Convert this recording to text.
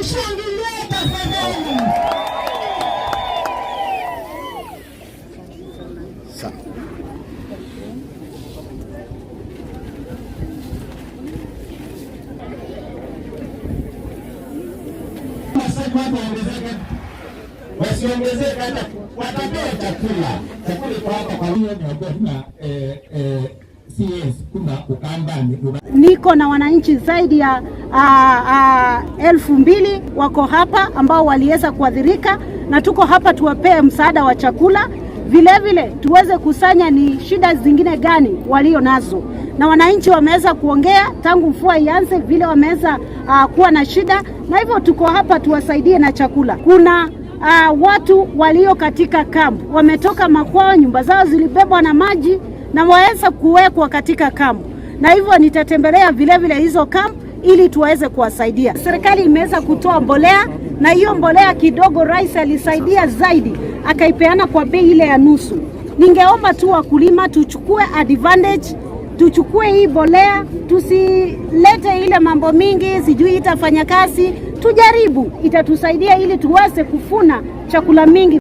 Tumshangilie tafadhali. Sawa. Watu wasiongezeke, hata watapewa chakula. Chakula iko hapa kwa hiyo na CS kuna Ukambani. Niko na wananchi zaidi ya 2000 wako hapa ambao waliweza kuathirika, na tuko hapa tuwapee msaada wa chakula, vilevile tuweze kusanya ni shida zingine gani walio nazo, na wananchi wameweza kuongea tangu mvua ianze vile wameweza kuwa na shida, na hivyo tuko hapa tuwasaidie na chakula. Kuna watu walio katika kampu wametoka makwao, nyumba zao zilibebwa na maji na waweza kuwekwa katika kampu, na hivyo nitatembelea vilevile hizo kampu ili tuweze kuwasaidia. Serikali imeweza kutoa mbolea na hiyo mbolea kidogo rais alisaidia zaidi, akaipeana kwa bei ile ya nusu. Ningeomba tu wakulima tuchukue advantage, tuchukue hii mbolea, tusilete ile mambo mingi, sijui itafanya kazi. Tujaribu, itatusaidia ili tuweze kufuna chakula mingi.